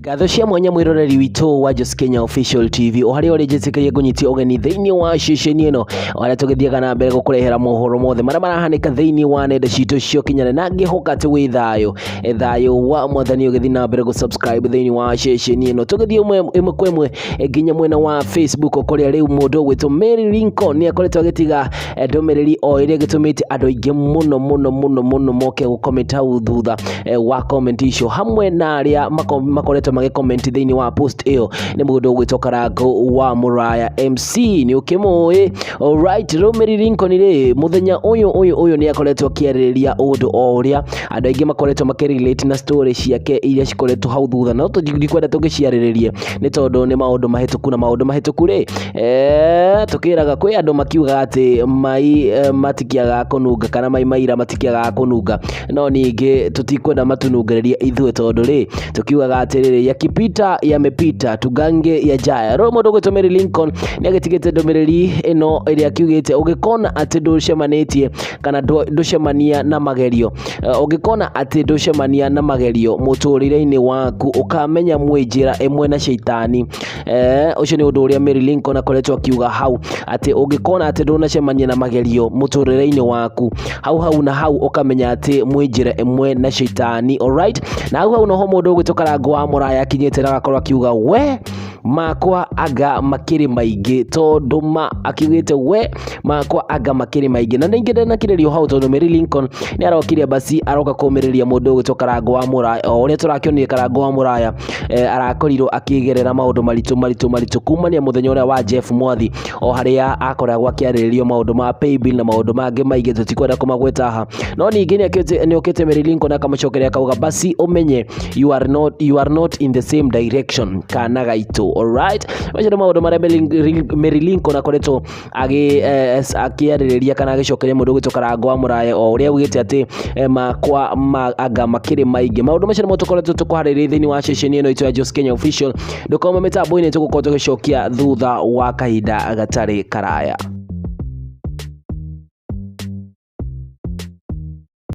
Ngatho cia mwanya mwĩroreri witũ wa Jos Kenya Official TV o harĩa ũrĩ njĩtĩkĩrie ngũnyitie ũgeni thĩinĩ wa ceceni ĩno o harĩa tũgĩthiaga na mbere gũkũrehera mohoro mothe marĩa marahanĩka thĩinĩ wa nenda citũ cia ũkinyanĩria, na ngĩhoka atĩ wĩ thayũ. Thayũ wa Mwathani ũgĩthiĩ na mbere gũ-subscribe thĩinĩ wa ceceni ĩno. Tũgĩthiĩ ĩmwe kwa ĩmwe nginya mwena wa Facebook kũrĩa rĩu mũndũ ũgwĩtwo Mary Lincoln nĩ akoretwo agĩtiga ndũmĩrĩri o ĩrĩa ĩgĩtũmĩte andũ aingĩ mũno mũno mũno mũno moke gũ-comment hau thutha wa comment icio, hamwe na arĩa makoretwo magĩ-comment thĩinĩ wa post ĩyo nĩ mũndũ ũgwĩtwo Karangũ wa Mũraya MC, nĩ ũkĩmũĩ. Alright, rĩu Mary Lincoln rĩ, mũthenya ũyũ ũyũ ũyũ nĩ akoretwo akĩarĩrĩria ũndũ o ũrĩa andũ aingĩ makoretwo makĩ-relate na story ciake iria cikoretwo hau thutha, no tũtikwenda tũgĩciarĩrĩrie nĩ tondũ nĩ maũndũ mahĩtũku, na maũndũ mahĩtũku rĩ, tũkĩraga kwĩ andũ makiugaga atĩ mai matikĩagaga kũnunga kana mai maira matikĩagaga kũnunga, no ningĩ tũtikwenda matũnungĩrĩrie ithuĩ tondũ rĩ, tũkiugaga atĩrĩrĩ, yakipita yamepita, tugange yajayo. Rĩu mũndũ ũgwĩtwo Mary Lincoln nĩ agĩtigĩte ndũmĩrĩri ĩno ĩrĩa akiugĩte ũngĩkona atĩ ndũcemanĩtie kana ndũcemania na magerio, ũngĩkona atĩ ndũcemania na magerio mũtũrĩre-inĩ waku, ũkamenya mwĩ njĩra ĩmwe na caitani. Ũcio nĩ ũndũ ũrĩa Mary Lincoln akoretwo akiuga hau, atĩ ũngĩkona atĩ ndũnacemania na magerio mũtũrĩre-inĩ waku, hau hau na hau ũkamenya atĩ mwĩ njĩra ĩmwe na caitani. Alright, na hau hau noho mũndũ ũgwĩtwo Karangũ wa Mũraya akinyĩte na agakorwo akiuga we makwa anga makĩrĩ maingĩ, tondũ ma akiugĩte we makwa anga makĩrĩ maingĩ, na ningĩ ndanakirĩrio hau tondũ Mary Lincoln nĩ arokire basi aroka kũmĩrĩria mũndũ ũgwĩtwo Karangũ wa Mũraya. O ũrĩa tũrakĩonire Karangũ wa Mũraya arakorirwo akĩgerera maũndũ maritũ maritũ maritũ kumania mũthenya ũrĩa wa Jeff Mwathi, o harĩa akoragwo akĩarĩrĩrio maũndũ ma paybill na maũndũ mangĩ maingĩ tũtikwenda kũmagweta haha, no ningĩ nĩ okĩte Mary Lincoln akamũcokeria akauga basi ũmenye you are not in the same direction kana gaitũ. Alright, macio nĩ maũndũ marĩa Mary Lincoln akoretwo akĩarĩrĩria kana agĩcokeria mũndũ ũgwĩtwo Karangũ wa Mũraya, o ũrĩa augĩte atĩ makwa ma anga makĩrĩ maingĩ. Maũndũ macio nĩmo tũkoretwo tũkũharĩrĩria thĩinĩ wa ceceni ĩno itũ ya Jos Kenya Official. Ndũkauma mĩtambo-inĩ, tũgũkorwo tũgĩcokia thutha wa kahinda gatarĩ karaya.